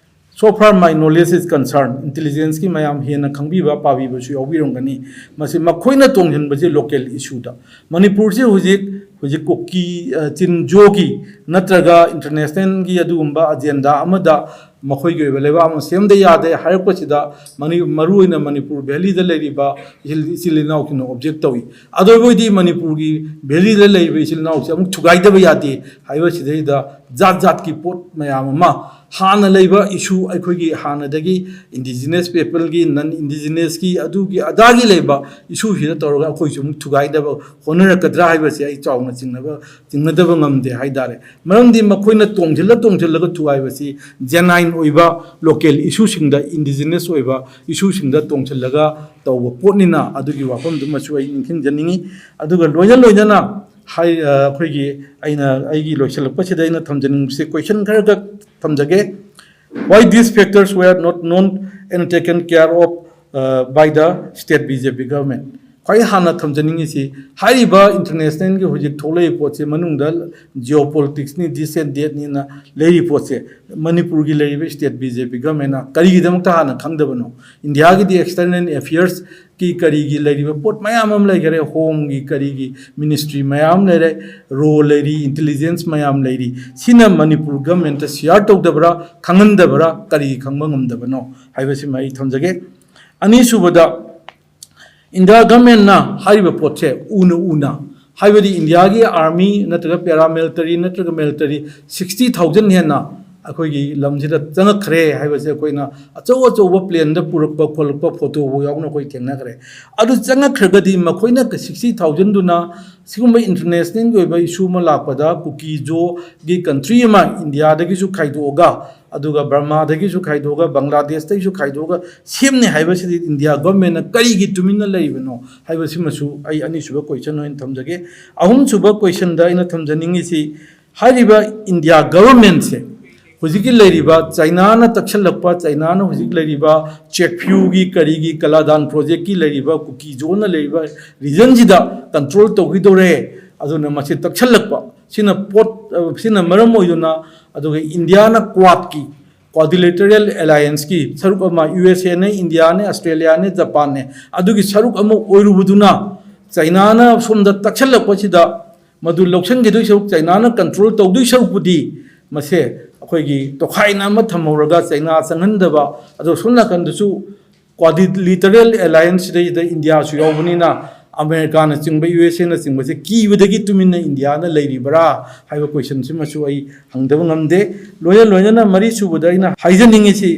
so far my knowledge is concerned, ꯏꯟꯇꯦꯂꯤꯖꯦꯟꯁꯀꯤ ꯃꯌꯥꯝ ꯍꯦꯟꯅ ꯈꯪꯕꯤꯕ ꯄꯥꯕꯤꯕꯁꯨ ꯌꯥꯎꯕꯤꯔꯝꯒꯅꯤ꯫ ꯃꯁꯤ ꯃꯈꯣꯏꯅ ꯇꯣꯡꯁꯤꯟꯕꯁꯤ ꯂꯣꯀꯦꯜ ꯏꯁꯨꯗ꯫ ꯃꯅꯤꯄꯨꯔꯁꯤ ꯍꯧꯖꯤꯛ, ꯍꯧꯖꯤꯛ ꯀꯨꯀꯤ, ꯑ, ꯆꯤꯟꯖꯣꯒꯤ ꯅꯠꯇ꯭ꯔꯒ ꯏꯟꯇꯔꯅꯦꯁꯅꯦꯜꯒꯤ ꯑꯗꯨꯒꯨꯝꯕ ꯑꯖꯦꯟꯗꯥ ꯑꯃꯗ ꯃꯈꯣꯏꯒꯤ ꯑꯣꯏꯕ ꯂꯩꯕꯥꯛ ꯑꯃ ꯁꯦꯝꯗ ꯌꯥꯗꯦ ꯍꯥꯏꯔꯛꯄꯁꯤꯗ, ꯃꯅꯤ-, ꯃꯔꯨꯑꯣꯏꯅ ꯃꯅꯤꯄꯨꯔ ꯚꯦꯂꯤꯗ ꯂꯩꯔꯤꯕ ꯏꯆꯤꯜ, ꯏꯆꯤꯜ ꯏꯅꯥꯎꯁꯤꯡꯅ ꯑꯣꯕꯖꯦꯛ ꯇꯧꯏ꯫ ꯑꯗꯨ ꯑꯣꯏꯕ ꯑꯣꯏꯗꯤ ꯃꯅꯤꯄꯨꯔꯒꯤ ꯚꯦꯂꯤꯗ ꯂꯩꯔꯤꯕ ꯏꯆꯤꯜ ꯏꯅꯥꯎꯁꯦ ꯑꯃꯨꯛ ꯊꯨꯒꯥꯏꯗꯕ ꯌꯥꯗꯦ ꯍꯥꯏꯕꯁꯤꯗꯩꯗ ꯖꯥꯠ ꯖꯥꯠꯀꯤ ꯄꯣꯠ ꯃꯌꯥꯝ ꯑꯃ, ꯍꯥꯟꯅ ꯂꯩꯕ ꯏꯁꯨ, ꯑꯩꯈꯣꯏꯒꯤ ꯍꯥꯟꯅꯗꯒꯤ ꯏꯟꯗꯤꯖꯤꯅꯁ ꯄꯤꯄꯜꯒꯤ, ꯅꯟ ꯏꯟꯗꯤꯖꯤꯅꯁꯀꯤ, ꯑꯗꯨꯒꯤ ꯑꯗꯥꯒꯤ ꯂꯩꯕ ꯏꯁꯨꯁꯤꯗ ꯇꯧꯔꯒ ꯑꯩꯈꯣꯏꯁꯨ ꯑꯃꯨꯛ ꯊꯨꯒꯥꯏꯗꯕ ꯍꯣꯠꯅꯔꯛꯀꯗ꯭ꯔꯥ ꯍꯥꯏꯕꯁꯤ ꯑꯩ ꯆꯥꯎꯅ ꯆꯤꯡꯅꯕ, ꯆꯤꯡꯅꯗꯕ ꯉꯝꯗꯦ ꯍꯥꯏꯇꯥꯔꯦ꯫ ꯃꯔꯝꯗꯤ ꯃꯈꯣꯏꯅ ꯇꯣꯡꯁꯤꯜꯂ ꯇꯣꯡꯁꯤꯜꯂꯒ ꯊꯨꯒꯥꯏꯕꯁꯤ ꯖꯦꯅꯥꯏꯟ ꯑꯣꯏꯕ ꯂꯣꯀꯦꯜ ꯏꯁꯨꯁꯤꯡꯗ, ꯏꯟꯗꯤꯖꯤꯅꯁ ꯑꯣꯏꯕ ꯏꯁꯨꯁꯤꯡꯗ ꯇꯣꯡꯁꯤꯜꯂꯒ ꯇꯧꯕ ꯄꯣꯠꯅꯤꯅ, ꯑꯗꯨꯒꯤ ꯋꯥꯐꯝꯗꯨꯃꯁꯨ ꯑꯩ ꯅꯤꯡꯁꯤꯡꯖꯅꯤꯡꯉꯤ꯫ ꯑꯗꯨꯒ ꯂꯣꯏꯅ ꯂꯣꯏꯅꯅ ꯍꯥꯏ-, ꯑ, ꯑꯩꯈꯣꯏꯒꯤ, ꯑꯩꯅ ꯑꯩꯒꯤ ꯂꯣꯏꯁꯤꯜꯂꯛꯄꯁꯤꯗ ꯑꯩꯅ ꯊꯝꯖꯅꯤꯡꯕꯁꯦ, ꯀꯣꯏꯁꯟ ꯈꯔꯈꯛ ꯊꯝꯖꯒꯦ꯫ Why these factors were not known and taken care of, by the state B J P government. ꯈ꯭ꯋꯥꯏ ꯍꯥꯟꯅ ꯊꯝꯖꯅꯤꯡꯉꯤꯁꯤ, ꯍꯥꯏꯔꯤꯕ ꯏꯟꯇꯔꯅꯦꯁꯅꯦꯜꯒꯤ ꯍꯧꯖꯤꯛ ꯊꯣꯛꯂꯛꯏ ꯄꯣꯠꯁꯦ ꯃꯅꯨꯡꯗ ꯖꯤꯑꯣ ꯄꯣꯂꯤꯇꯤꯛꯁꯅꯤ, ꯗꯤꯁ ꯑꯦꯟ ꯗꯦꯠꯅꯤꯅ ꯂꯩꯔꯤ ꯄꯣꯠꯁꯦ ꯃꯅꯤꯄꯨꯔꯒꯤ ꯂꯩꯔꯤꯕ ꯁ꯭ꯇꯦꯠ ꯕꯤ ꯖꯦ ꯄꯤ ꯒꯚꯔꯟꯃꯦꯟꯅ ꯀꯔꯤꯒꯤꯗꯃꯛꯇ ꯍꯥꯟꯅ ꯈꯪꯗꯕꯅꯣ? ꯏꯟꯗꯤꯌꯥꯒꯤꯗꯤ ꯑꯦꯛꯁꯇꯔꯅꯦꯜ ꯑꯦꯐꯤꯌꯔꯁꯀꯤ ꯀꯔꯤꯒꯤ ꯂꯩꯔꯤꯕ ꯄꯣꯠ ꯃꯌꯥꯝ ꯑꯃ ꯂꯩꯈꯔꯦ, ꯍꯣꯝꯒꯤ ꯀꯔꯤꯒꯤ ꯃꯤꯅꯤꯁꯇ꯭ꯔꯤ ꯃꯌꯥꯝ ꯂꯩꯔꯦ, ꯔꯣ ꯂꯩꯔꯤ, ꯏꯟꯇꯦꯂꯤꯖꯦꯟꯁ ꯃꯌꯥꯝ ꯂꯩꯔꯤ꯫ ꯁꯤꯅ ꯃꯅꯤꯄꯨꯔ ꯒꯚꯔꯟꯃꯦꯟꯇ ꯁꯤꯌꯥꯔ ꯇꯧꯗꯕ꯭ꯔꯥ, ꯈꯪꯍꯟꯗꯕ꯭ꯔꯥ, ꯀꯔꯤꯒꯤ ꯈꯪꯕ ꯉꯝꯗꯕꯅꯣ ꯍꯥꯏꯕꯁꯤꯃ ꯑꯩ ꯊꯝꯖꯒꯦ꯫ ꯑꯅꯤꯁꯨꯕꯗ, ꯏꯟꯗꯤꯌꯥ ꯒꯚꯔꯟꯃꯦꯟꯠꯅ ꯍꯥꯏꯔꯤꯕ ꯄꯣꯠꯁꯦ ꯎꯅ ꯎꯅ, ꯍꯥꯏꯕꯗꯤ ꯏꯟꯗꯤꯌꯥꯒꯤ ꯑꯥꯔꯃꯤ ꯅꯠꯇ꯭ꯔꯒ ꯄꯦꯔꯥꯃꯤꯂꯤꯇꯔꯤ ꯅꯠꯇ꯭ꯔꯒ ꯃꯤꯂꯤꯇꯔꯤ ꯁꯤꯛꯁꯇꯤ ꯊꯥꯎꯖꯟ ꯍꯦꯟꯅ ꯑꯩꯈꯣꯏꯒꯤ ꯂꯝꯁꯤꯗ ꯆꯪꯉꯛꯈ꯭ꯔꯦ ꯍꯥꯏꯕꯁꯦ ꯑꯩꯈꯣꯏꯅ ꯑꯆꯧ ꯑꯆꯧꯕ ꯄ꯭ꯂꯦꯟꯗ ꯄꯨꯔꯛꯄ ꯈꯣꯠꯂꯛꯄ ꯐꯣꯇꯣ ꯐꯥꯎ ꯌꯥꯎꯅ ꯑꯩꯈꯣꯏ ꯊꯦꯡꯅꯈ꯭ꯔꯦ꯫ ꯑꯗꯨ ꯆꯪꯉꯛꯈ꯭ꯔꯒꯗꯤ ꯃꯈꯣꯏꯅ ꯁꯤꯛꯁꯇꯤ ꯊꯥꯎꯖꯟꯗꯨꯅ ꯁꯤꯒꯨꯝꯕ ꯏꯟꯇꯔꯅꯦꯁꯅꯦꯜꯒꯤ ꯑꯣꯏꯕ ꯏꯁꯨ ꯑꯃ ꯂꯥꯛꯄꯗ ꯀꯨꯀꯤꯖꯣꯒꯤ ꯀꯟꯇ꯭ꯔꯤ ꯑꯃ ꯏꯟꯗꯤꯌꯥꯗꯒꯤꯁꯨ ꯈꯥꯏꯗꯣꯛꯑꯒ, ꯑꯗꯨꯒ ꯕꯔꯃꯥꯗꯒꯤꯁꯨ ꯈꯥꯏꯗꯣꯛꯑꯒ, ꯕꯪꯒ꯭ꯂꯥꯗꯦꯁꯇꯒꯤꯁꯨ ꯈꯥꯏꯗꯣꯛꯑꯒ ꯁꯦꯝꯅꯤ ꯍꯥꯏꯕꯁꯤꯗꯤ ꯏꯟꯗꯤꯌꯥ ꯒꯚꯔꯟꯃꯦꯟꯠꯅ ꯀꯔꯤꯒꯤ ꯇꯨꯃꯤꯟꯅ ꯂꯩꯔꯤꯕꯅꯣ ꯍꯥꯏꯕꯁꯤꯃꯁꯨ ꯑꯩ ꯑꯅꯤꯁꯨꯕ ꯀꯣꯏꯁꯟ ꯑꯣꯏꯅ ꯊꯝꯖꯒꯦ꯫ ꯑꯍꯨꯝꯁꯨꯕ ꯀꯣꯏꯁꯟꯗ ꯑꯩꯅ ꯊꯝꯖꯅꯤꯡꯉꯤꯁꯤ, ꯍꯥꯏꯔꯤꯕ ꯏꯟꯗꯤꯌꯥ ꯒꯚꯔꯟꯃꯦꯟꯠꯁꯦ ꯍꯧꯖꯤꯛꯀꯤ ꯂꯩꯔꯤꯕ ꯆꯩꯅꯥꯅ ꯇꯛꯁꯜꯂꯛꯄ, ꯆꯩꯅꯥꯅ ꯍꯧꯖꯤꯛ ꯂꯩꯔꯤꯕ ꯆꯦꯛꯐ꯭ꯌꯨꯒꯤ ꯀꯔꯤꯒꯤ ꯀꯂꯥꯗꯥꯟ ꯄ꯭ꯔꯣꯖꯦꯛꯀꯤ ꯂꯩꯔꯤꯕ ꯀꯨꯀꯤꯖꯣꯅ ꯂꯩꯔꯤꯕ ꯔꯤꯖꯟꯁꯤꯗ ꯀꯟꯇ꯭ꯔꯣꯜ ꯇꯧꯈꯤꯗꯧꯔꯦ, ꯑꯗꯨꯅ ꯃꯁꯤ ꯇꯛꯁꯜꯂꯛꯄ ꯁꯤꯅ ꯄꯣꯠ, ꯁꯤꯅ ꯃꯔꯝ ꯑꯣꯏꯗꯨꯅ, ꯑꯗꯨꯒ ꯏꯟꯗꯤꯌꯥꯅ ꯀ꯭ꯋꯥꯗꯀꯤ, ꯀ꯭ꯋꯥꯗꯤꯂꯦꯇꯔꯦꯜ ꯑꯦꯂꯥꯏꯌꯦꯟꯁꯅꯦ, ꯏꯟꯗꯤꯌꯥꯅꯦ, ꯑꯁꯇ꯭ꯔꯦꯂꯤꯌꯥꯅꯦ, ꯖꯄꯥꯟꯅꯦ, ꯑꯗꯨꯒꯤ ꯁꯔꯨꯛ ꯑꯃ ꯑꯣꯏꯔꯨꯕꯗꯨꯅ ꯆꯩꯅꯥꯅ ꯁꯣꯝꯗ ꯇꯛꯁꯜꯂꯛꯄꯁꯤꯗ ꯃꯗꯨ ꯂꯧꯁꯤꯟꯈꯤꯗꯣꯏ ꯁꯔꯨꯛ, ꯆꯩꯅꯥꯅ ꯀꯟꯇ꯭ꯔꯣꯜ ꯇꯧꯗꯣꯏ ꯁꯔꯨꯛꯄꯨꯗꯤ ꯃꯁꯦ ꯑꯩꯈꯣꯏꯒꯤ ꯇꯣꯈꯥꯏꯅ ꯑꯃ ꯊꯝꯍꯧꯔꯒ ꯆꯩꯅꯥ ꯆꯪꯍꯟꯗꯕ, ꯑꯗꯣ ꯁꯣꯝ ꯅꯥꯀꯟꯗꯁꯨ ꯀ꯭ꯋꯥꯗꯤꯂꯤꯇꯔꯦꯜ ꯑꯦꯂꯥꯏꯌꯦꯟꯁꯁꯤꯗꯩꯗ ꯏꯟꯗꯤꯌꯥꯁꯨ ꯌꯥꯎꯕꯅꯤꯅ ꯑꯃꯦꯔꯤꯀꯥꯅꯆꯤꯡꯕ, ꯌꯨ ꯑꯦꯁ ꯑꯦꯅꯆꯤꯡꯕꯁꯦ ꯀꯤꯕꯗꯒꯤ ꯇꯨꯃꯤꯟꯅ ꯏꯟꯗꯤꯌꯥꯅ ꯂꯩꯔꯤꯕ꯭ꯔꯥ ꯍꯥꯏꯕ ꯀꯣꯏꯁꯟꯁꯤꯃꯁꯨ ꯑꯩ ꯍꯪꯗꯕ ꯉꯝꯗꯦ꯫ ꯂꯣꯏꯅ ꯂꯣꯏꯅꯅ ꯃꯔꯤꯁꯨꯕꯗ ꯑꯩꯅ ꯍꯥꯏꯖꯅꯤꯡꯉꯤꯁꯤ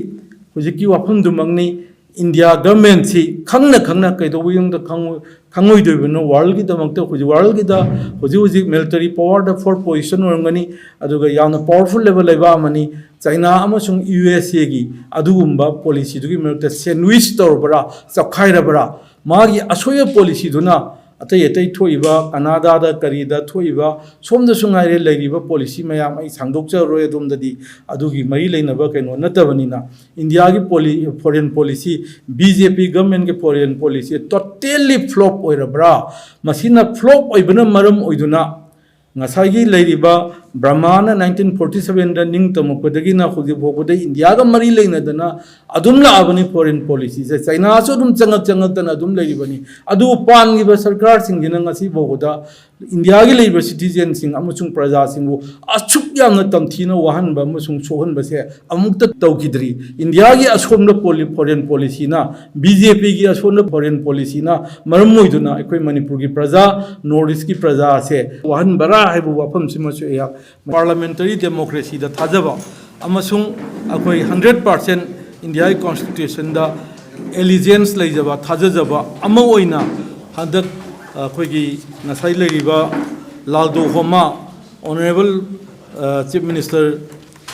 ꯍꯧꯖꯤꯛꯀꯤ ꯋꯥꯐꯝꯗꯨꯃꯛꯅꯤ꯫ ꯏꯟꯗꯤꯌꯥ ꯒꯚꯔꯟꯃꯦꯟꯠꯁꯤ ꯈꯪꯅ ꯈꯪꯅ ꯀꯩꯗꯧꯕꯒꯤꯗꯃꯛꯇ ꯈꯪꯉꯣꯏ-, ꯈꯪꯉꯣꯏꯗꯣꯏꯕꯅꯣ? ꯋꯥꯔꯜꯒꯤꯗꯃꯛꯇ ꯍꯧꯖꯤꯛ, ꯋꯥꯔꯜꯒꯤꯗ ꯍꯧꯖꯤꯛ ꯍꯧꯖꯤꯛ ꯃꯤꯂꯤꯇꯔꯤ ꯄꯋꯥꯔꯗ ꯐꯣꯔꯠ ꯄꯣꯖꯤꯁꯟ ꯑꯣꯏꯔꯝꯒꯅꯤ, ꯑꯗꯨꯒ ꯌꯥꯝꯅ ꯄꯋꯥꯔꯐꯨꯜ ꯑꯣꯏꯕ ꯂꯩꯕꯥꯛ ꯑꯃꯅꯤ꯫ ꯆꯩꯅꯥ ꯑꯃꯁꯨꯡ ꯌꯨ ꯑꯦꯁ ꯑꯦꯒꯤ ꯑꯗꯨꯒꯨꯝꯕ ꯄꯣꯂꯤꯁꯤꯗꯨꯒꯤ ꯃꯔꯛꯇ ꯁꯦꯟꯋꯤꯁ ꯇꯧꯔꯕ꯭ꯔꯥ, ꯆꯞꯈꯥꯏꯔꯕ꯭ꯔꯥ? ꯃꯥꯒꯤ ꯑꯁꯣꯏꯕ ꯄꯣꯂꯤꯁꯤꯗꯨꯅ ꯑꯇꯩ ꯑꯇꯩ ꯊꯣꯛꯏꯕ ꯀꯅꯥꯗꯥꯗ ꯀꯔꯤꯗ ꯊꯣꯛꯏꯕ, ꯁꯣꯝꯗꯁꯨ ꯉꯥꯏꯔꯦ, ꯂꯩꯔꯤꯕ ꯄꯣꯂꯤꯁꯤ ꯃꯌꯥꯝ ꯑꯩ ꯁꯥꯡꯗꯣꯛꯆꯔꯔꯣꯏ, ꯑꯗꯣꯝꯗꯗꯤ ꯑꯗꯨꯒꯤ ꯃꯔꯤ ꯂꯩꯅꯕ ꯀꯩꯅꯣ ꯅꯠꯇꯕꯅꯤꯅ꯫ ꯏꯟꯗꯤꯌꯥꯒꯤ ꯄꯣꯂꯤ foreign policy, B J P ꯒꯚꯔꯟꯃꯦꯟꯒꯤ ꯐꯣꯔꯦꯟ ꯄꯣꯂꯤꯁꯤ ꯇꯣꯇꯦꯜꯂꯤ ꯐ꯭ꯂꯣꯞ ꯑꯣꯏꯔꯕ꯭ꯔꯥ? ꯃꯁꯤꯅ ꯐ꯭ꯂꯣꯞ ꯑꯣꯏꯕꯅ ꯃꯔꯝ ꯑꯣꯏꯗꯨꯅ ꯉꯁꯥꯏꯒꯤ ꯂꯩꯔꯤꯕ ꯕ꯭ꯔꯃꯥꯅ ꯅꯥꯏꯟꯇꯤꯟ ꯐꯣꯔꯇꯤ ꯁꯚꯦꯟꯗ ꯅꯤꯡ ꯇꯝꯃꯛꯄꯗꯒꯤꯅ ꯍꯧꯖꯤꯛ ꯐꯥꯎꯕꯗ ꯏꯟꯗꯤꯌꯥꯒ ꯃꯔꯤ ꯂꯩꯅꯗꯅ ꯑꯗꯨꯝ ꯂꯥꯛꯑꯕꯅꯤ ꯐꯣꯔꯦꯟ ꯄꯣꯂꯤꯁꯤꯁꯦ꯫ ꯆꯩꯅꯥꯁꯨ ꯑꯗꯨꯝ ꯆꯪꯉꯛ ꯆꯪꯉꯛꯇꯅ ꯑꯗꯨꯝ ꯂꯩꯔꯤꯕꯅꯤ꯫ ꯑꯗꯨ ꯄꯥꯟꯈꯤꯕ ꯁꯔꯀꯥꯔꯁꯤꯡꯁꯤꯅ ꯉꯁꯤ ꯐꯥꯎꯕꯗ ꯏꯟꯗꯤꯌꯥꯒꯤ ꯂꯩꯔꯤꯕ ꯁꯤꯇꯤꯖꯦꯟꯁꯤꯡ ꯑꯃꯁꯨꯡ ꯄ꯭ꯔꯖꯥꯁꯤꯡꯕꯨ ꯑꯁꯨꯛ ꯌꯥꯝꯅ ꯇꯝꯊꯤꯅ ꯋꯥꯍꯟꯕ ꯑꯃꯁꯨꯡ ꯁꯣꯛꯍꯟꯕꯁꯦ ꯑꯃꯨꯛꯇ ꯇꯧꯈꯤꯗ꯭ꯔꯤ꯫ ꯏꯟꯗꯤꯌꯥꯒꯤ ꯑꯁꯣꯝꯗ ꯄꯣꯂꯤ ꯐꯣꯔꯦꯟ ꯄꯣꯂꯤꯁꯤꯅ, ꯕꯤ ꯖꯦ ꯄꯤꯒꯤ ꯑꯁꯣꯝꯗ ꯐꯣꯔꯦꯟ ꯄꯣꯂꯤꯁꯤꯅ ꯃꯔꯝ ꯑꯣꯏꯗꯨꯅ ꯑꯩꯈꯣꯏ ꯃꯅꯤꯄꯨꯔꯒꯤ ꯄ꯭ꯔꯖꯥ, ꯅꯣꯔꯠ ꯏꯁꯀꯤ ꯄ꯭ꯔꯖꯥꯁꯦ ꯋꯥꯍꯟꯕꯔꯥ ꯍꯥꯏꯕ ꯋꯥꯐꯝꯁꯤꯃꯁꯨ ꯑꯩꯍꯥꯛ ꯄꯥꯔꯂꯥꯃꯦꯟꯇꯔꯤ ꯗꯦꯃꯣꯀ꯭ꯔꯦꯁꯤꯗ ꯊꯥꯖꯕ ꯑꯃꯁꯨꯡ ꯑꯩꯈꯣꯏ ꯍꯟꯗ꯭ꯔꯦꯠ ꯄꯥꯔꯁꯦꯟ ꯏꯟꯗꯤꯌꯥꯒꯤ ꯀꯣꯟꯁꯇꯤꯇ꯭ꯌꯨꯁꯟꯗ ꯑꯦꯂꯤꯖꯦꯟꯁ ꯂꯩꯖꯕ, ꯊꯥꯖꯖꯕ ꯑꯃ ꯑꯣꯏꯅ ꯍꯟꯗꯛ ꯑꯩꯈꯣꯏꯒꯤ ꯉꯁꯥꯏ ꯂꯩꯔꯤꯕ ꯂꯥꯜꯗꯣ ꯍꯣꯃꯥ, ꯑꯣꯅꯔꯦꯕꯜ ꯆꯤꯐ ꯃꯤꯅꯤꯁꯇꯔ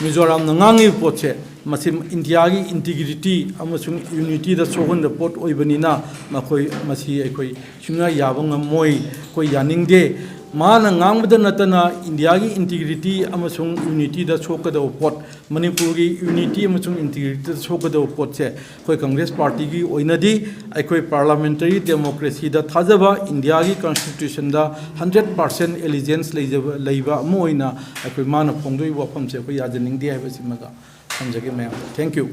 ꯃꯤꯖꯣꯔꯥꯝꯅ ꯉꯥꯡꯉꯤꯕ ꯄꯣꯠꯁꯦ, ꯃꯁꯤ ꯏꯟꯗꯤꯌꯥꯒꯤ ꯏꯟꯇꯤꯒ꯭ꯔꯤꯇꯤ ꯑꯃꯁꯨꯡ ꯌꯨꯅꯤꯇꯤꯗ ꯁꯣꯛꯍꯟꯕ ꯄꯣꯠ ꯑꯣꯏꯕꯅꯤꯅ ꯃꯈꯣꯏ, ꯃꯁꯤ ꯑꯩꯈꯣꯏ ꯁꯨꯡꯌꯥ ꯌꯥꯕ ꯉꯝꯃꯣꯏ, ꯑꯩꯈꯣꯏ ꯌꯥꯅꯤꯡꯗꯦ꯫ ꯃꯥꯅ ꯉꯥꯡꯕꯗ ꯅꯠꯇꯅ ꯏꯟꯗꯤꯌꯥꯒꯤ ꯏꯟꯇꯤꯒ꯭ꯔꯤꯇꯤ ꯑꯃꯁꯨꯡ ꯌꯨꯅꯤꯇꯤꯗ ꯁꯣꯛꯀꯗꯕ ꯄꯣꯠ, ꯃꯅꯤꯄꯨꯔꯒꯤ ꯌꯨꯅꯤꯇꯤ ꯑꯃꯁꯨꯡ ꯏꯟꯇꯤꯒ꯭ꯔꯤꯇꯤꯗ ꯁꯣꯛꯀꯗꯕ ꯄꯣꯠꯁꯦ ꯑꯩꯈꯣꯏ ꯀꯪꯒ꯭ꯔꯦꯁ ꯄꯥꯔꯇꯤꯒꯤ ꯑꯣꯏꯅꯗꯤ, ꯑꯩꯈꯣꯏ ꯄꯥꯔꯂꯥꯃꯦꯟꯇꯔꯤ ꯗꯦꯃꯣꯀ꯭ꯔꯦꯁꯤꯗ ꯊꯥꯖꯕ, ꯏꯟꯗꯤꯌꯥꯒꯤ ꯀꯟꯁꯇꯤꯇ꯭ꯌꯨꯁꯟꯗ ꯍꯟꯗ꯭ꯔꯦꯠ ꯄꯥꯔꯁꯦꯟ ꯑꯦꯂꯤꯖꯦꯟꯁ ꯂꯩꯖꯕ, ꯂꯩꯕ ꯑꯃ ꯑꯣꯏꯅ ꯑꯩꯈꯣꯏ ꯃꯥꯅ ꯐꯣꯡꯗꯣꯛꯏꯕ ꯋꯥꯐꯝꯁꯦ ꯑꯩꯈꯣꯏ ꯌꯥꯖꯅꯤꯡꯗꯦ ꯍꯥꯏꯕꯁꯤꯃꯒ ꯊꯝꯖꯒꯦ ꯃꯌꯥꯝꯗ꯫ Thank you꯫